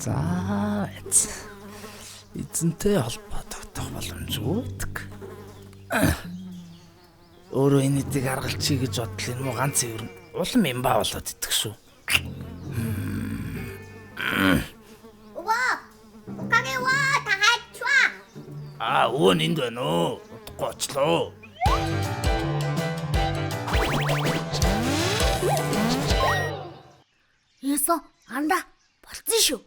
За эзэнтэй холбоо тогтоох боломжгүй байдаг. Өөрөө энэ эдийг аргалчий гэж бодлоо энэ муу ганц эвэр нь улам имба болоод идэх шүү. Өвөө. Укаги ва та хайчва. Аа өвөө нь энд байна уу? Удахгүй очлоо. Есо анда болцсон шүү.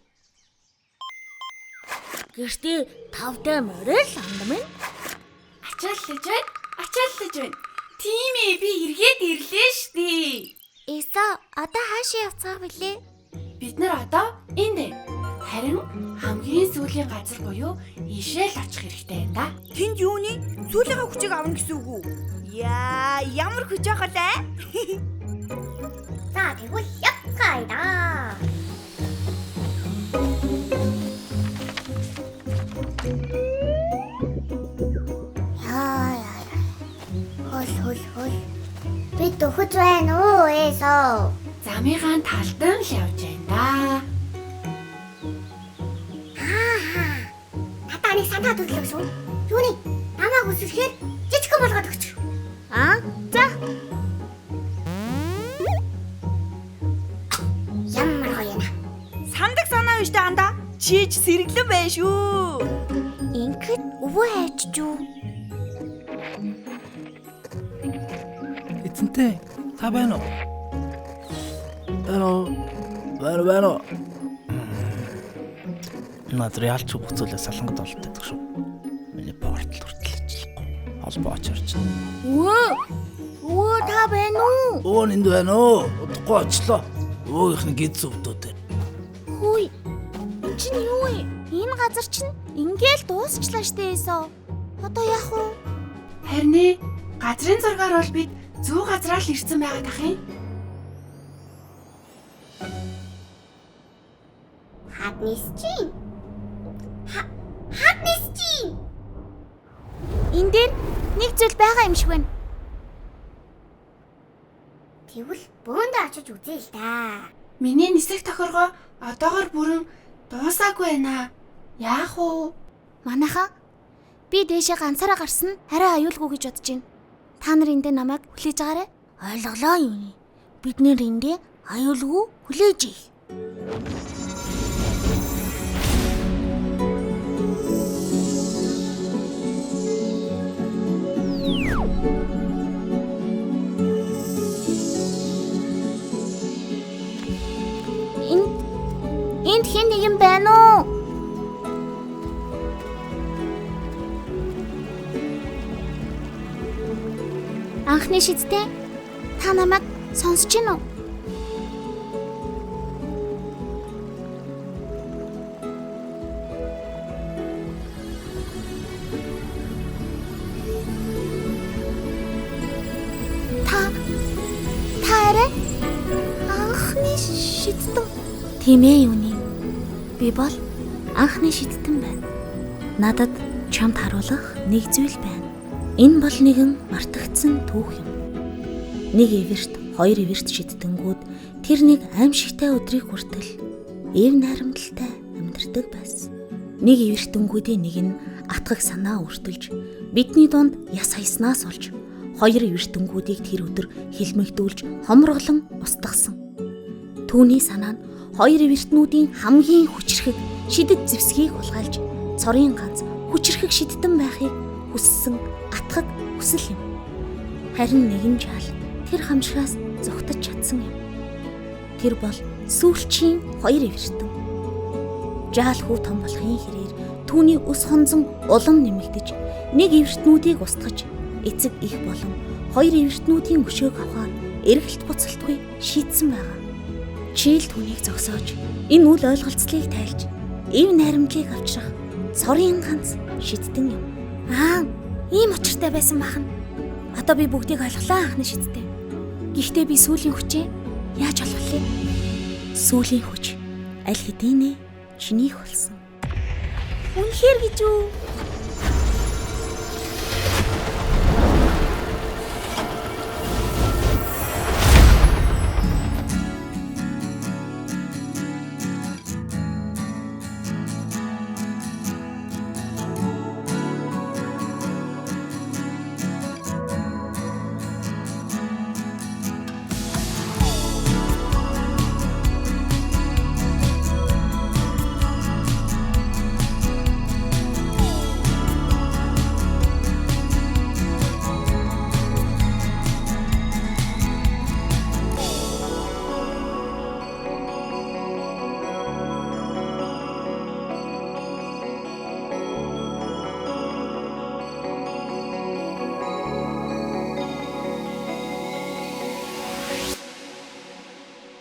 Гэртээ тавтай морил анда минь. Ачааллаж байна. Ачааллаж байна. Тийм ээ би эргээд ирлээ штэ. Есо одоо хаашаа явцгаах вүлээ? Бид нар одоо энд байна. Харин хамгийн сүүлийн газар буюу ийшээ л очих хэрэгтэй юм да. Тэнд юуны сүүлийнхээ хүчийг авна гэсэн үг үү? Яа, ямар хүч авах вэ? За тэгвэл явцгаая да. Яа яа. Хол хол хол. Би дөхөж байна уу Есо? Замынхаа талдан л явж байна да. Аа. Надаа нэг санаа төрлөө шүү. Юуны? Намайг өсөрөхээр жижигхэн болгоод өгч. Аа? За. Ямар гоё юм. Сандаг санаа биш дээ анда. Чиж сэргэлэн байна шүү. Ингээд өвөө хайчиж юу? Эзэнтэй та байна уу? Байна уу? Байна байна уу? Над реалч хөгцөөлөө салангад болдог байдаг шүү. Миний портал хүртэл ажиллахгүй. Холбоо очирч. Өвөө. Өвөө та байна уу? Өвөө нь энд байна уу? Удахгүй очлоо. Өвөөгийнх нь гиз өвдөө. Хүй. Энд чинь юу вэ? Энэ газар чинь ингээл дуусчлаа штэ Есо. Одоо яах вэ? Харин ээ газрын зургаар бол бид зөв газраа л ирсэн байгаа тах юм. Хаднис чинь. Хаднис чинь. Энэ дээр нэг зүйл байгаа юм шиг байна. Тэгвэл бөөндөө очиж үзье л да. Миний нисэх тохиргоо одоогор бүрэн дуусаагүй байна. Яах вэ? Манайхан би дээшээ ганцаараа гарсан нь арай аюулгүй гэж бодож байна. Та нар эндээ намайг хүлээж агаарай. Ойлголоо юуны. Бид нэр эндээ аюулгүй хүлээж ий. Энд хэн нэгэн байна уу? Анхны шидтэй та намайг сонсож байна уу? Та арай анхны шидтэн. Тийм ээ юуны. Би бол анхны шидтэн байна. Надад чамд харуулах нэг зүйл байна. Энэ бол нэгэн мартагдсан түүх юм. Нэг эверт, хоёр эверт шидтэнгүүд тэр нэг аимшигтай өдрийг хүртэл эв найрамдалтай амьдардаг байсан. Нэг эвертэнгүүдийн нэг нь атгах санаа өртөлж бидний дунд яс хаяснаас олж хоёр эвертэнгүүдийг тэр өдөр хилмигдүүлж хомроглон устгасан. Түүний санаа нь хоёр эвертнүүдийн хамгийн хүчрхэг шидэт зэвсгийг хулгайлж цорын ганц хүчрхэг шидтэн байхыг хүссэн атгаг хүсэл юм. Харин нэгэн жаал тэр хамшигаас зугтаж чадсан юм. Тэр бол сүүлчийн хоёр эвертэн. Жаал хүү том болохын хэрээр түүний өс хонзон улам нэмэгдэж нэг эвертнүүдийг устгаж эцэг их болон хоёр эвертнүүдийн өшөөг авахар эргэлт буцалтгүй шийдсэн байгаа. Чийл түүнийг зогсоож энэ үл ойлголцлыг тайлж эв найрамдлыг авчрах цорын ганц шидтэн юм. Аа, ийм учиртай байсан бахан. Одоо би бүгдийг ойлголоо анхны шидтэй. Гэхдээ би сүүлийн хүчээ яаж олох вэ? Сүүлийн хүч аль хэдийнэ чинийх болсон. Үнэхээр гэж үү?